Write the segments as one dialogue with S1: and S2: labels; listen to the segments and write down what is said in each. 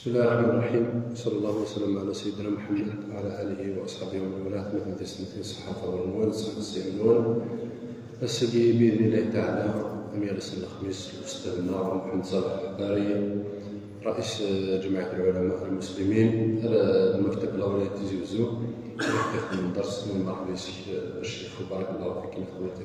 S1: بسم الله الرحمن الرحيم، صلى الله وسلم على سيدنا محمد وعلى آله وأصحابه ومن والاه. مثل سنة الصحافة والموال السيمون السجي بإذن الله تعالى. أمير السنة الخميس الأستاذ محمد صالح الحباري، رئيس جمعية العلماء المسلمين المكتب الأولي تيزي وزو، من درس من مرحبا الشيخ، بارك الله فيك. تفضلت.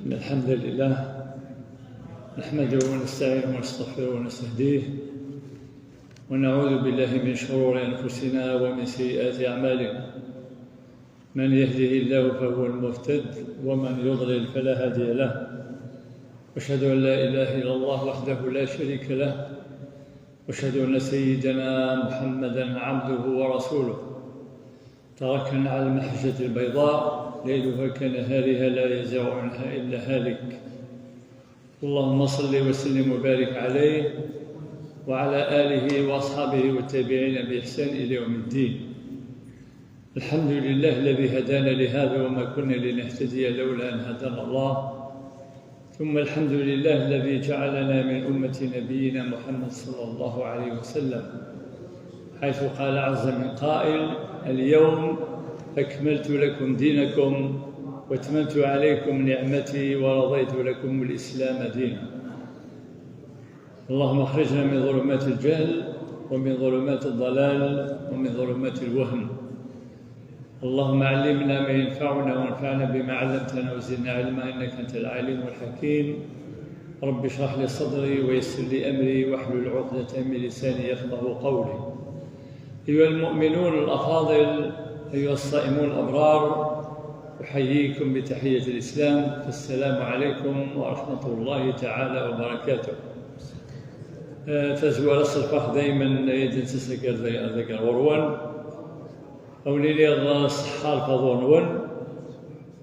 S2: الحمد لله نحمده ونستعينه ونستغفره ونستهديه، ونعوذ بالله من شرور أنفسنا ومن سيئات أعمالنا. من يهده الله فهو المهتد، ومن يضلل فلا هادي له. أشهد أن لا إله إلا الله وحده لا شريك له، وأشهد أن سيدنا محمدا عبده ورسوله. تركنا على المحجة البيضاء ليلها كنهارها لا يزيغ عنها إلا هالك. اللهم صل وسلم وبارك عليه وعلى آله وأصحابه والتابعين بإحسان إلى يوم الدين. الحمد لله الذي هدانا لهذا وما كنا لنهتدي لولا أن هدانا الله، ثم الحمد لله الذي جعلنا من أمة نبينا محمد صلى الله عليه وسلم، حيث قال عز من قائل: اليوم أكملت لكم دينكم وأتممت عليكم نعمتي ورضيت لكم الإسلام دينا. اللهم اخرجنا من ظلمات الجهل ومن ظلمات الضلال ومن ظلمات الوهم. اللهم علمنا ما ينفعنا وانفعنا بما علمتنا وزدنا علما، إنك أنت العليم الحكيم. رب اشرح لي صدري ويسر لي أمري واحلل عقدة من لساني يفقهوا قولي. أيها المؤمنون الأفاضل، أيها الصائمون الأبرار، أحييكم بتحية الإسلام، فالسلام عليكم ورحمة الله تعالى وبركاته. تزوال الصفح دائما يدن تسكر ذكر غروان أو لي الصحة الفضون ون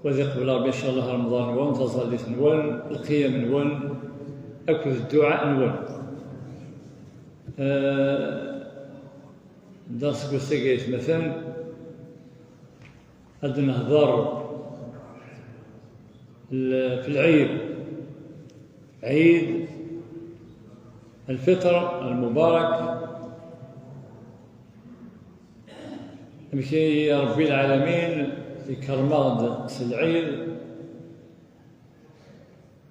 S2: وذي قبل ربي إن شاء الله رمضان ون تظلت نون القيام نون أكل الدعاء نون. داس قوسيقيت مثلا هاد نهضر في العيد، عيد الفطر المبارك. يمشي ربي العالمين يكرمض العيد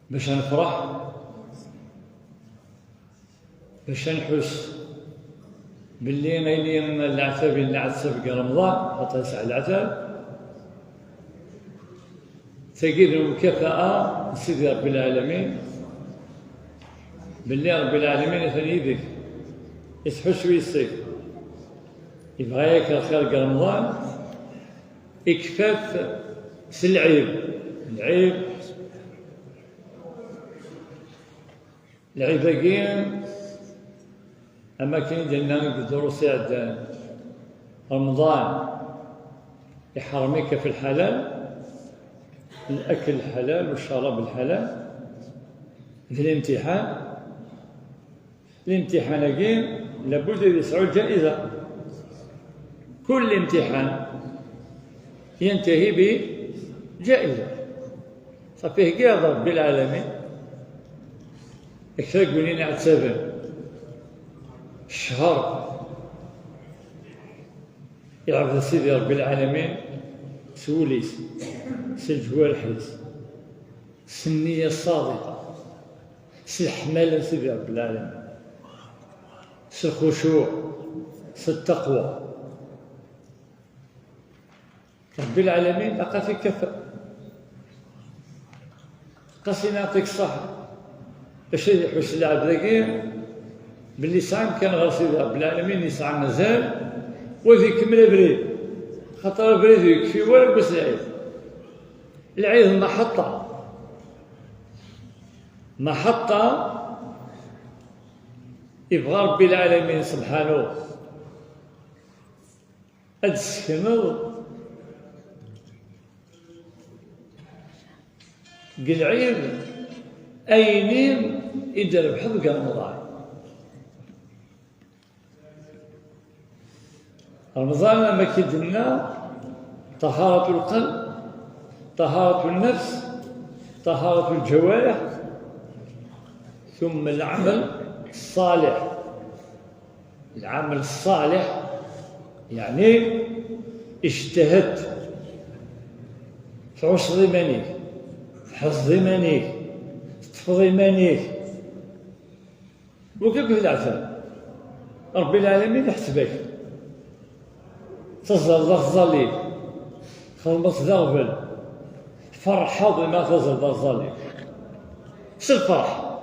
S2: باش نفرح، باش نحس باللي غيلي العتاب اللي عتسبق رمضان حتى يسعى العتاب تجد المكافأة سيدي رب العالمين، باللي رب العالمين ثاني يدك يسحس ويسيك يبغى الخير رمضان إكفاف العيب. العيب العيب أما كاين ديالنا الدروس عندنا رمضان يحرمك في الحلال، الأكل الحلال والشراب الحلال. في الامتحان، الامتحان كاين لابد يسعوا الجائزة. كل امتحان ينتهي بجائزة، صافي كاع رب العالمين أكثر قولين عتسابا الشهر يعرف سيدي رب العالمين سوليس سالجوارحيس السنية الصادقة سالحمالة سيدي رب العالمين سالخشوع سالتقوى. رب العالمين لقى في كفة قاسي نعطيك الصحة باش يحس العبد ذاكي باللي ساعة كان غير سيدي رب العالمين يسعى مازال وذي كمل بريد خاطر بريد يكفي ولا بس العيد. العيد محطة، محطة يبغى ربي العالمين سبحانه أد السكنض العيد أينين يدرب حظ رمضان. رمضان لما كيدنا طهارة القلب، طهارة النفس، طهارة الجوارح، ثم العمل الصالح. العمل الصالح يعني اجتهدت تعوص ضمانيك، تحفظ ضمانيك، تطفى ضمانيك، وكيف العفاء ربي العالمين يحسبك. تزل الظليل خدمت ذغبل فرحة بما تزل الظليل س الفرح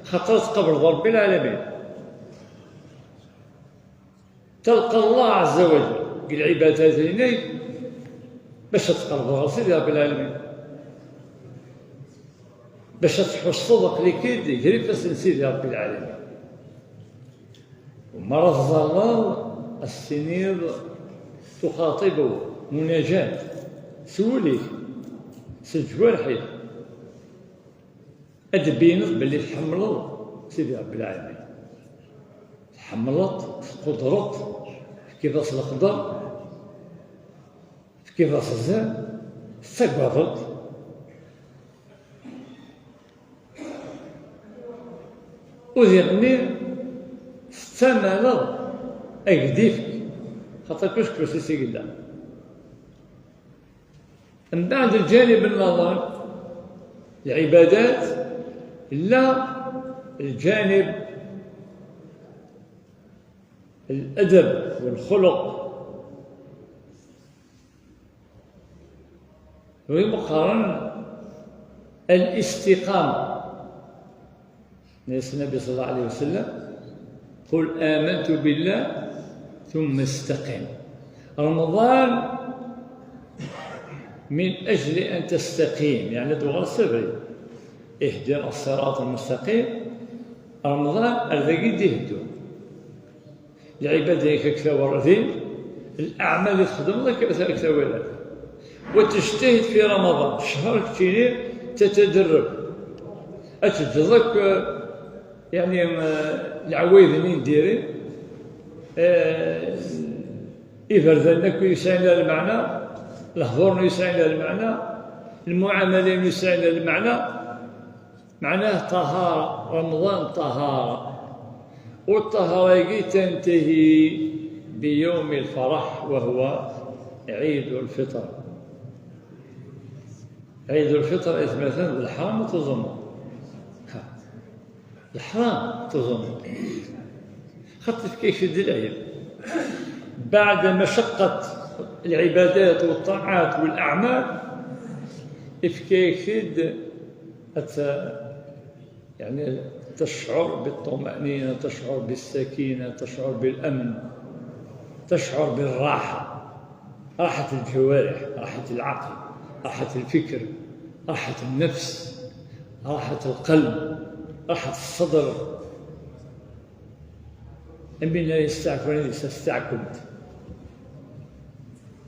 S2: خاطر تقبل ربي العالمين، تلقى الله عز وجل العبادات هناك باش تقرب سيدي رب العالمين، باش تحس الصدق لكيد يجري فاس سيدي رب العالمين. ومرة الظلال السنير تخاطبه مناجاة، سوليك سجوارحي أدبينت باللي تحملت سيدي رب العالمين، تحملت قدرت كيفاش القدر كيفاش الزين استقبضت. وذيغني استمالض أكديفك خاطر كلش كلشي سيقلا. من بعد الجانب النظر العبادات، لا الجانب الأدب والخلق، ومقارن الاستقامة. النبي صلى الله عليه وسلم قل آمنت بالله ثم استقم. رمضان من أجل أن تستقيم، يعني دوغ السبري اهدنا الصراط المستقيم. رمضان الذي يهدو العباد كثا، الأعمال اللي تخدم لك كثا، وتجتهد في رمضان شهر كثير تتدرب أتجدك يعني العوايد اللي نديري إفردانك يسعينا المعنى، الهضور يسعينا المعنى، المعاملة يسعينا المعنى. معناه طهارة، رمضان طهارة، والطهارة تنتهي بيوم الفرح وهو عيد الفطر. عيد الفطر مثلا الحرام تظن، الحرام تظن خاطر كيف يشد العيد بعد مشقة العبادات والطاعات والأعمال، إفكيكد يعني تشعر بالطمأنينة، تشعر بالسكينة، تشعر بالأمن، تشعر بالراحة، راحة الجوارح، راحة العقل، راحة الفكر، راحة النفس، راحة القلب، راحة الصدر. أمين لا يستعفون استعكمت.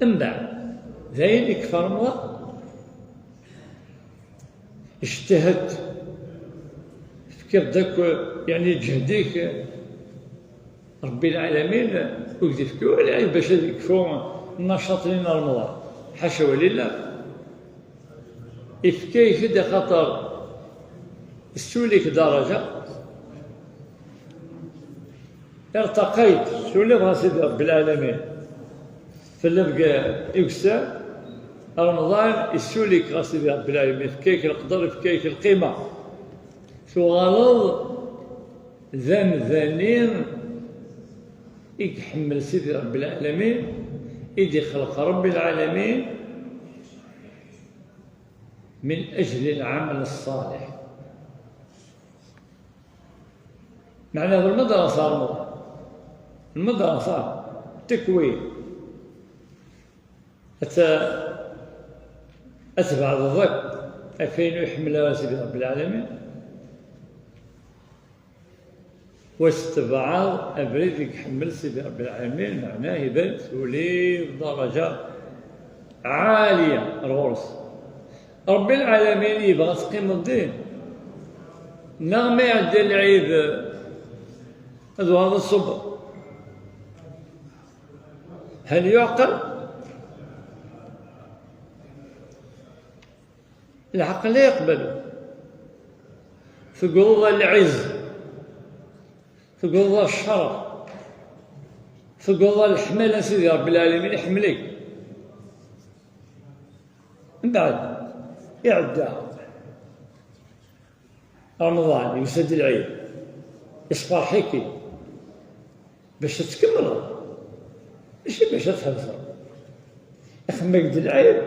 S2: من بعد ذلك فرمضة اجتهدت فكر ذاك يعني جهديك ربي العالمين وكذا العيب باش يكفوا النشاط لنا رمضان، حاشا ولله. إفكاي كده خطر استوليك درجة ارتقيت شو بغا سيدي رب العالمين في اللي يكسر رمضان يسوليك غا سيدي رب العالمين فكيك القدر فكيك القيمة شو غلط ذن ذنين يحمل سيدي رب العالمين يدي خلق رب العالمين من أجل العمل الصالح. معناه المدرسة رمضان، المدرسة تكوين أتبع الضك أفين يحمل سيدي رب العالمين واستبع أبريد يحمل سيدي رب العالمين. معناه إذا تولي درجة عالية الغرس. ربي العالمين يبغى تقيم الدين. نغم يعدي العيد هذا الصبر. هل يعقل؟ العقل لا يقبله. تقول العز، تقول الشرف، تقول الحمل سيدي رب العالمين يحملك. من بعد يعدى رمضان يسد العيد يصفر حكي باش تكمل، ماشي باش تهزر. يخمك العيد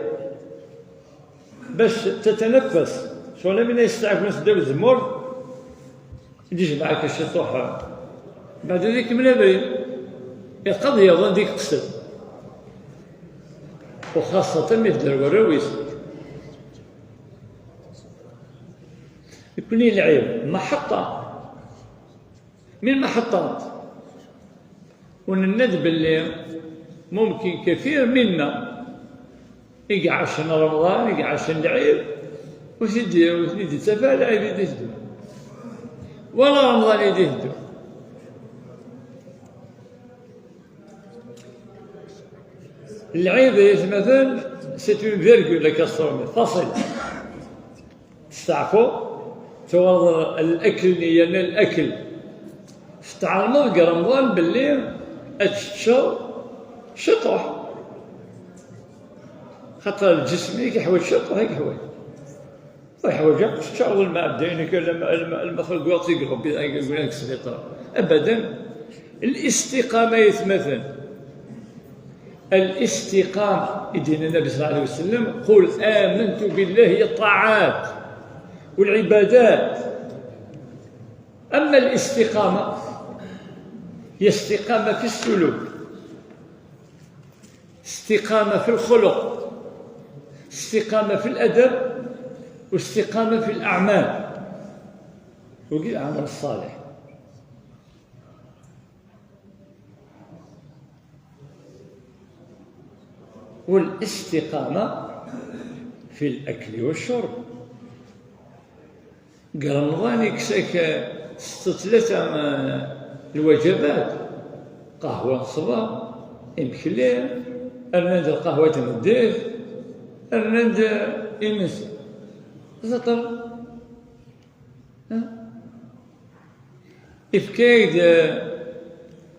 S2: باش تتنفس. شغل من يستعف ناس داو الزمور يجي معاك شي طوح بعد ذيك من ابريل القضية ظن ديك قسم، وخاصة مثل الوراويس يكون العيب محطة من المحطات. ونندب اللي ممكن كثير منا يقعشن رمضان يقعشن العيب وسيدي وسيدي تفا العيب يدي ولا رمضان يدي. العيب مثلا c'est une virgule كاسطرومي فاصل تستعفو توض الاكل يعني الاكل استعمل رمضان بالليل اتشو شطح خاطر الجسم كيحوج شطح يحوج ويحوج تشعر الماء بدينك المخرج يقرب يقول لك السبيطار ابدا. الاستقامة يتمثل الاستقامة يدين النبي صلى الله عليه وسلم قل آمنت بالله الطاعات والعبادات. أما الاستقامة هي استقامة في السلوك، استقامة في الخلق، استقامة في الأدب، واستقامة في الأعمال وقيل العمل الصالح. والاستقامة في الأكل والشرب. رمضان يكساك 6 الوجبات، قهوة صباح إمكلي أرنند القهوة تمديت أرنند إمس زطر إفكايد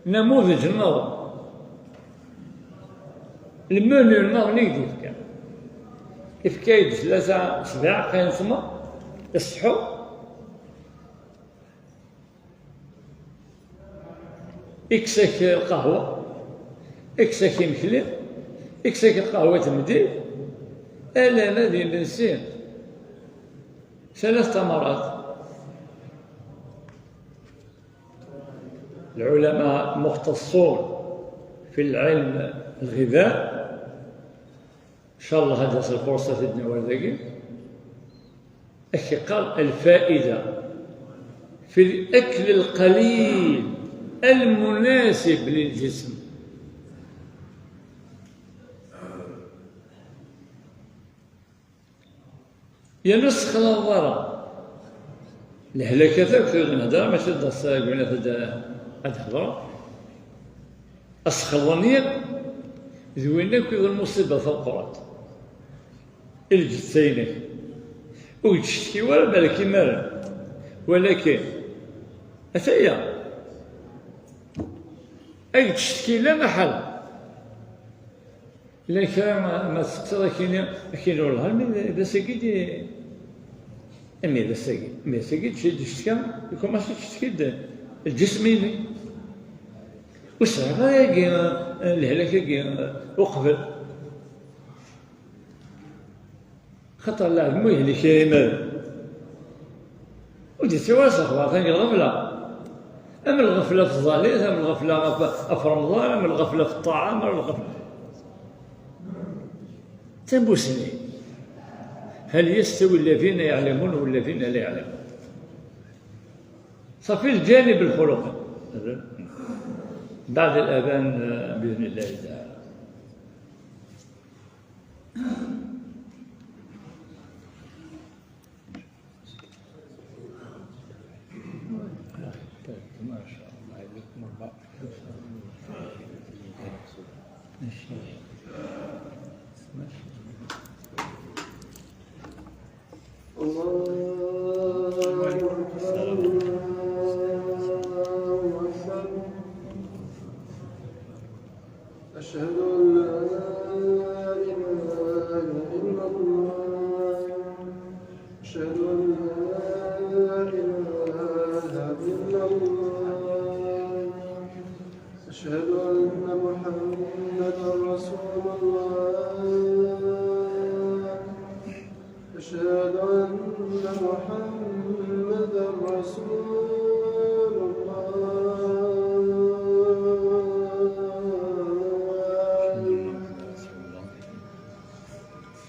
S2: نموذج النظر المنيو النظر نيك يفكا إفكايد 3 7 قين ثم الصحو إكساك القهوة إكساك يمكلي إكساك القهوة تمدي ألا ماذي بنسين 3 مرات. العلماء مختصون في العلم الغذاء إن شاء الله هذه الفرصة في الدنيا والذكي أخي قال الفائدة في الأكل القليل المناسب للجسم. ينسخ الضرر الهلاكة تاكل نهضر ماشي درس قلنا هاد الهضرة أسخضنيا ذوينا كي المصيبة فوق الجثينك وتشتكي ولا بالك مال، ولكن أتايا أي تشتكي لا محل لكن ما تقصد كاين والله من ذا ساكي أمي ذا ساكي أمي ساكي تشتكي يكون ماشي تشتكي الجسميني وسعر الهلاك وقبل خطر الله مو يهلك يا ودي سوى صخوة ثاني الغفلة أم الغفلة في الظليل أم الغفلة في رمضان أم الغفلة في الطعام أم الغفلة تنبوسني. هل يستوي الذين يعلمون والذين لا يعلمون؟ صافي الجانب الخلقي بعد الأذان بإذن الله تعالى.
S3: الله أكبر الله أكبر. أشهد أن لا إله إلا الله. أشهد أن لا إله إلا الله. أشهد أن محمدا رسول الله. أشهد أن محمدا رسول الله.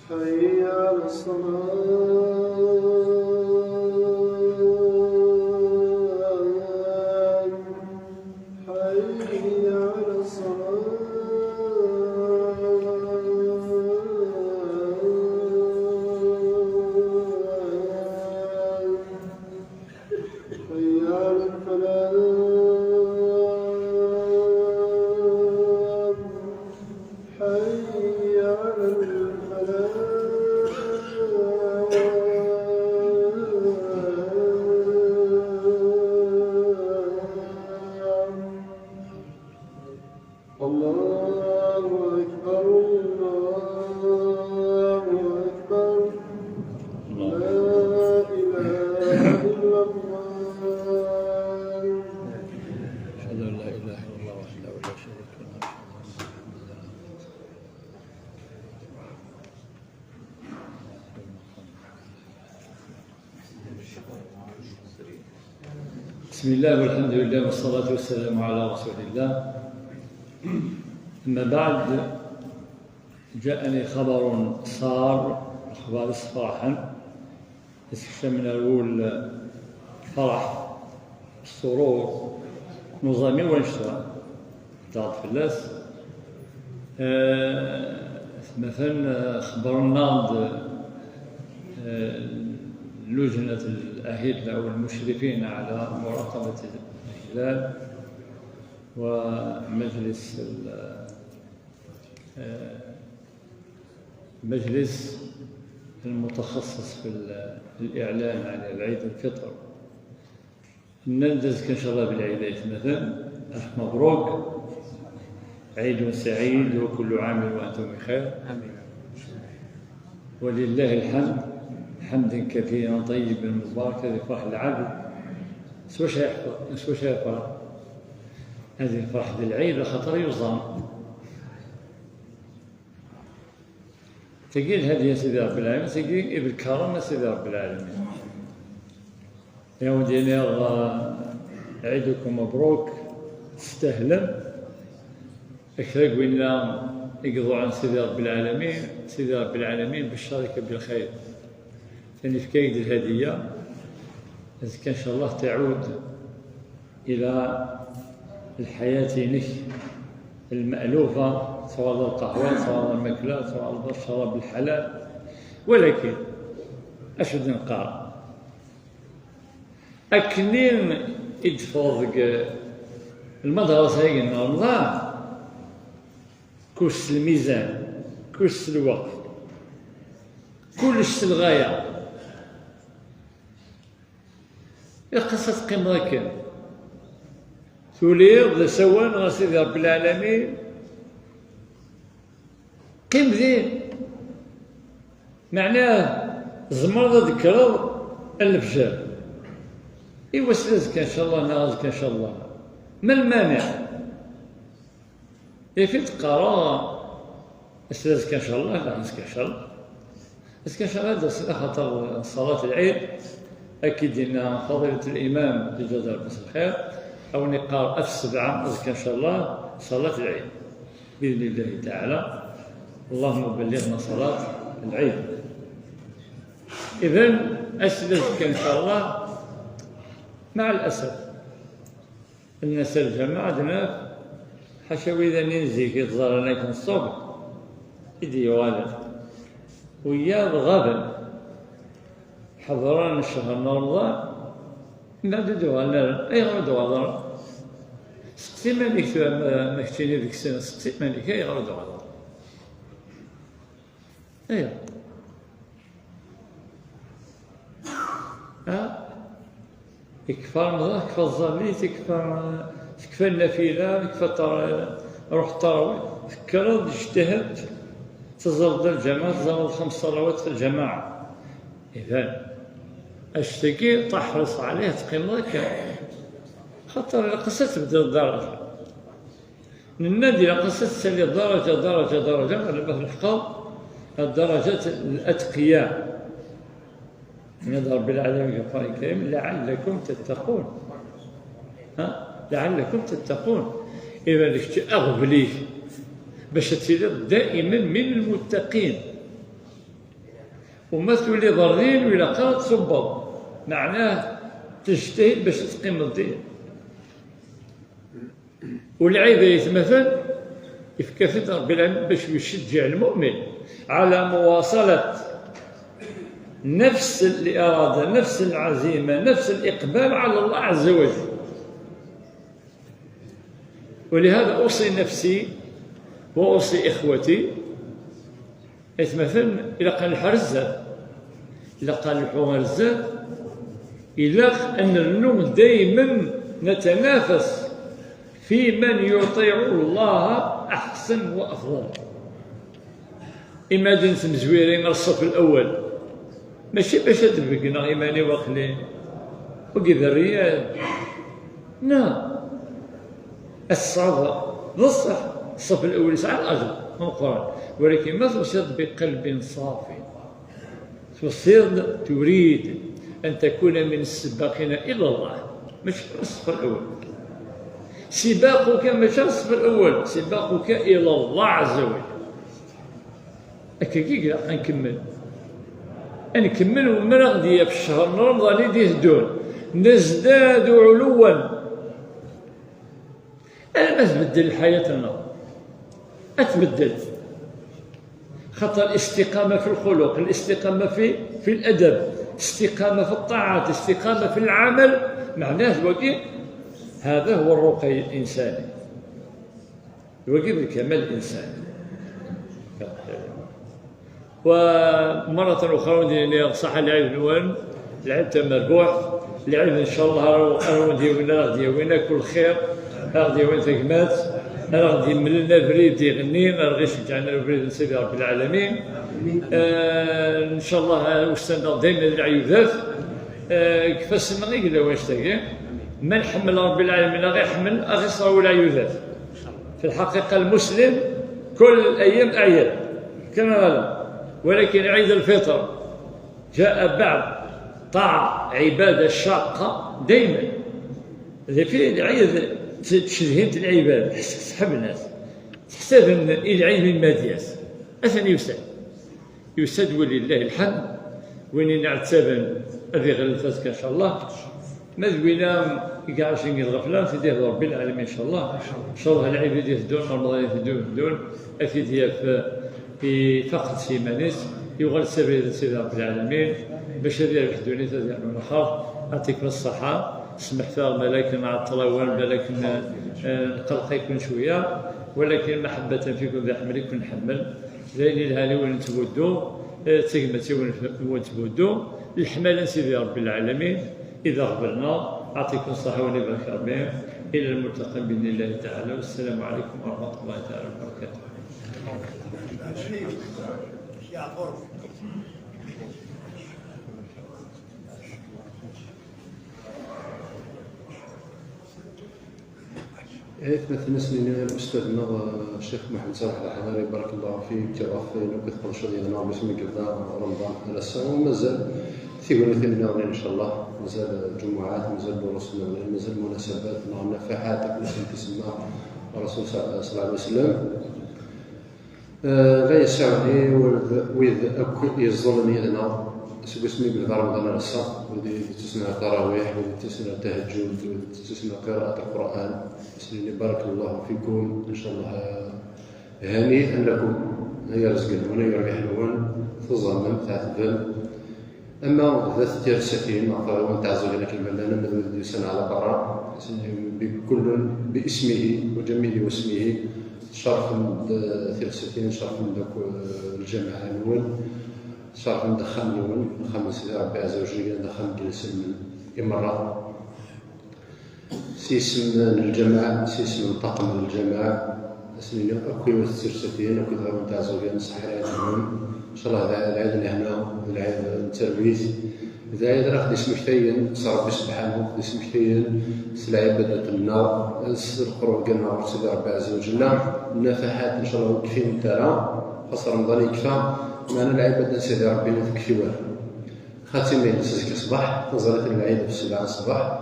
S3: حي على الصلاة. حي على الصلاة. حي على الفلاح. حي على الفلاح. الله أكبر الله أكبر. لا إله إلا الله.
S2: أشهد أن لا إله إلا الله وحده لا شريك له وأشهد أن محمدا عبده ورسوله. بسم الله والحمد لله والصلاة والسلام على رسول الله. أما بعد، جاءني خبر سار، أخبار صفاحا استكشفنا الأول الفرح السرور نظامي ونشتغل تعرف فلاس. مثلا خبرنا لجنة الأهلة أو المشرفين على مراقبة الهلال ومجلس المجلس المتخصص في الإعلان عن العيد الفطر. نندزك إن شاء الله بالعيدين مثلا. ألف مبروك، عيد سعيد وكل عام وأنتم بخير.
S4: آمين.
S2: ولله الحمد حمدا كثيرا طيبا مباركا لفرح العبد. سواش يحفظ سواش يفرح هذه الفرح بالعيد خطر يوزن تقيل هذه يا سيدي رب العالمين، تقيل بالكرم يا سيدي رب العالمين. يا ودي يلا عيدكم مبروك، تستاهلن أكثر قلنا يقضوا عن سيدي رب العالمين. سيدي رب العالمين بالشركة بالخير. ثاني في كايد الهدية إذا إن شاء الله تعود إلى الحياة نك المألوفة، سواء القهوة سواء الماكلة سواء الشراب الحلال. ولكن أشد نقار أكنين يدفرض المدرسة هي رمضان كلش الميزان كلش الوقت كلش الغاية. القصة تقيم لكن توليض سوان غا سيدي رب العالمين قيم زين معناه زمر ذكرض الفجر. إيوا سلازك إن شاء الله نغازك إن شاء الله. ما المانع؟ يا في تقرا سلازك إن شاء الله نغازك إن شاء الله. إن شاء الله درس خاطر صلاة العيد أكيد إن فضيلة الإمام بجزاء بس الخير أو نقار أف 7 إن شاء الله صلاة العيد بإذن الله تعالى. اللهم بلغنا صلاة العيد. إذن أسلسك إن شاء الله. مع الأسف الناس الجماعة عندنا حشاوي إذا ننزي كي تزارنا كان الصبح يدي والد ويا غابن حضران الشهر رمضان من بعد دوغالنا أي غير دوغالنا سقسي مالك ما كتيني ديك السنة سقسي مالك أي غير دوغالنا أيوا. ها يكفى رمضان، كفى الزاليت، كفى النافلة، كفى روح التراويح، فكرت اجتهدت تزرد الجماعة، تزرد 5 صلوات في الجماعة. إذا اشتكي تحرص عليه تقيم لك، خاطر القصة تبدا الدرجة. النادي القصة تسالي درجة درجة درجة، لما تلحق الدرجات الأتقياء. من رب العالمين في القرآن الكريم لعلكم تتقون. ها لعلكم تتقون. إذا لك أغبليك باش تسير دائما من المتقين، وما تولي ضرين ولا قرأت تصبر، معناه تجتهد باش تقيم الدين. والعيب يتمثل يفكر رب العالمين باش يشجع المؤمن على مواصلة نفس الإرادة، نفس العزيمة، نفس الإقبال على الله عز وجل. ولهذا أوصي نفسي وأوصي إخوتي، مثلا إذا قال الحرزات، إذا قال الحوارزات، إلى أن النوم دائما نتنافس في من يطيع الله أحسن وأفضل. إما دنت مزويرين الصف الأول ماشي باش تبقنا إيماني وقلي وكذا الريال، لا الصعبة بصح الصف الأول يسعى الأجر من القرآن، ولكن ما توصل بقلب صافي، تصير تريد أن تكون من السباقين إلى الله، ماشي الصف الأول. سباقك ماشي الصف الأول، سباقك إلى الله عز وجل. هكاك نكمل نكمل وما غادي في الشهر رمضان اللي يهدون نزداد علوا. أنا ما تبدل حياتنا، أتبدل، خاطر الاستقامة في الخلق، الاستقامة في الأدب، استقامة في الطاعات، استقامة في العمل، معناه الوقي هذا هو الرقي الإنساني، الوقي بالكمال الإنساني. ومرة أخرى صح العيب نوان، العيب تم مربوح، العيب إن شاء الله راهو ديونا ديونا كل خير، راه ديونا تكمات، راه غادي يملنا بريد يغني، راه غادي يشجعنا بريد نسيدي رب العالمين. إن شاء الله وستنا دائما العيوذات. كيفاش نغي قلا واش تاكي ما نحمل رب العالمين غير يحمل غير صراو العيوذات. في الحقيقة المسلم كل الأيام أعياد كما قال، ولكن عيد الفطر جاء بعد طاعة عبادة شاقة دائما. اللي فيه العيد تشدهنت العبادة، تسحب الناس، تحسب العيد من مادياس أثني يسد يسد ولله الحمد. وين نعتبر هذه غير الفاسك إن شاء الله. ماذا كاع شي الغفلة في ربي العالمين إن شاء الله. إن شاء الله العباد يهدون، رمضان يهدون، أكيد في فقد سيمانيس يغال سبيل سيدي رب العالمين باش هذه يحدوني تدير الآخر. يعطيكم الصحة، سمحت ملاك مع الطلاوان، ملاك القلق يكون شوية، ولكن محبة فيكم ذا حملكم نحمل لين الهالي ونتودو تجمتي ونتودو الحمل سيدي رب العالمين. إذا غبرنا أعطيكم الصحة ونبارك ربي. إلى الملتقى بإذن الله تعالى، والسلام عليكم ورحمة الله تعالى وبركاته.
S1: مثل سنين الأستاذ الشيخ محمد صالح الحضاري بارك الله فيك، كرف نوكث قرشو ديالنا باش كذا رمضان على السنة، ومازال تيقولوا ثمنا إن شاء الله، مازال جمعات، مازال دروس، مازال مناسبات، نفحات تسمى الرسول صلى الله عليه وسلم. لا يسعني وإذ يظلم يدنا سمي بالدار رمضان على السنة، ودي تسمع التراويح، ودي تسمع التهجد، ودي تسمع قراءة القرآن. بارك الله فيكم، إن شاء الله هنيئا لكم، هي رزق ولا يربح الون تظلم تعتذر. أما ذات تيرساتين وأنت عز وجل كلمة لنا مدود سنة على برا بكل باسمه وجميل واسمه شرف تيرساتين، شرف من ذاك الجامعة الأول. شرف ندخل يوم خمس سيدي ربي عز وجل ندخل جلسة من مرة سيسم الجماعة سيسم طاقم الجماعة سنين أكوي وستين أكوي ضرب نتاع زوجين صحة إن شاء الله العيد اللي هنا العيد التربيت العيد راه خدي سمكتين ربي سبحانه خدي سمكتين العبادة النار القرب قالنا سيدي ربي عز وجل النفحات إن شاء الله وكفين تاعنا خاص رمضان يكفى معنا العبادة سيدي ربي ما تكفي والو خاتمين سيزك الصباح نزلت العيد في 7 الصباح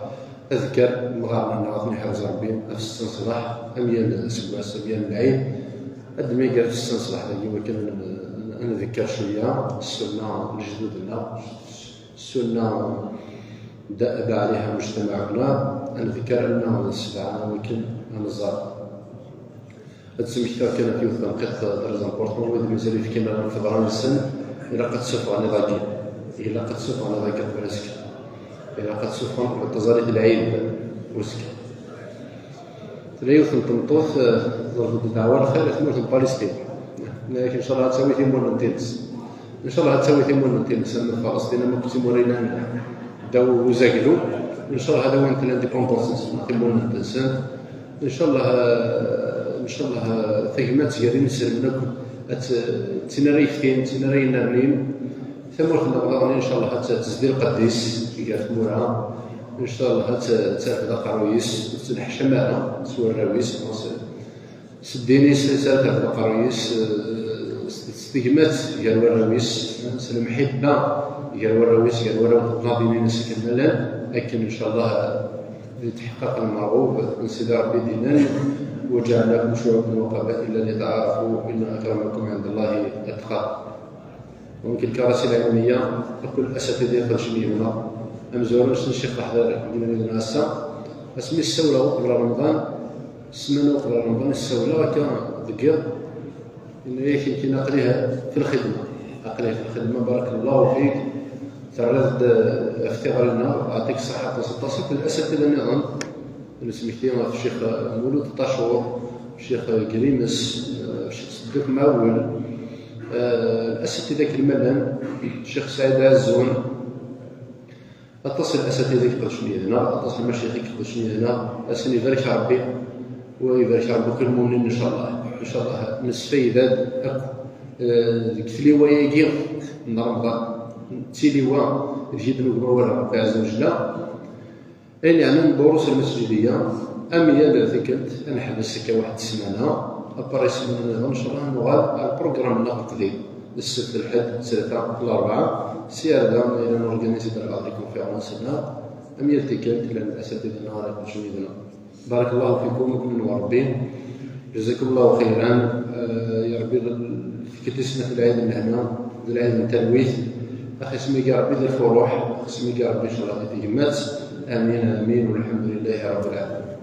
S1: أذكر مغارنا نعرف نحرز ربي في 6 الصباح أميال سبعة أميال العيد قد ما يقرا في 6 الصباح وكان نذكر شوية السنة لجدودنا السنة دأب عليها مجتمعنا نذكر أنه السبعة وكان نزار تسمحت كان في وثنقيط درز امبورطون وإذا مازال في كما في ضران السن إلا قد سوف غادي إلا قد سوف غادي براسك إلا قد سوف تزاريت العيد وسك تلايوث نطنطوث ضرب الدعوة الخير ثمرت فلسطين لكن إن شاء الله تساوي ثمون نتينس إن شاء الله تساوي ثمون نتينس أما فلسطين ما كنت مورينا داو وزاقلو إن شاء الله هذا وين لانديبوندونس ثمون نتينس إن شاء الله إن شاء الله ثقمات غير نسلمنا تنريفتين تنرين نرنين ثمرت الأغلاط إن شاء الله تزدي القديس في ثمورها إن شاء الله تاخذ قرويس تنحشمها سوى الراويس سديني تاخذ قرويس استجمات قال الراويس المحبة قال الراويس قال الناظمين سكن لكن إن شاء الله يتحقق المرغوب من سيدي ربي دينا وجعلناكم شعوبا وقبائل لتعارفوا إن أكرمكم عند الله أتقاكم. ممكن الكراسي العلمية كل الأساتذة يخرجوا أمزورو الشيخ حضر قلنا لنا اسمي السولة قبل رمضان السمانة قبل رمضان السولة كان ذكر إن يمكن أقليها في الخدمة أقليها في الخدمة بارك الله فيك تعرض افتغالنا أعطيك الصحة تصل الأساتذة النظام نسميتي الشيخ مولود طاشور الشيخ كريمس الشيخ صديق معول الأساتذة كلمة الشيخ سعيد عزون اتصل الأساتذة يقدشني هنا اتصل المشايخ يقدشني هنا أسني يبارك ربي ويبارك ربي كل المؤمنين إن شاء الله إن شاء الله نسفيداد كتليوا يجي من رمضان تيليوا جيد نقبل ربي عز وجل أين يعني الدروس المسجدية أميال ثكلت نحبس هكا واحد السمانة أبري سمانة إن شاء الله نغال ال programme القديم السبت الحد الثلاثاء الأربعاء سيارة إلى ن organiser بعض les conférences هنا أميال تكلت إلى الأساتذة النهار يقدشون بارك الله فيكم وكل وربي جزاكم الله خيرا يا ربي كنت سنة العيد من هنا العيد من تلويث أخي سمي يا ربي ذي الفروح أخي سمي يا ربي إن شاء الله في همات آمين آمين والحمد لله رب العالمين.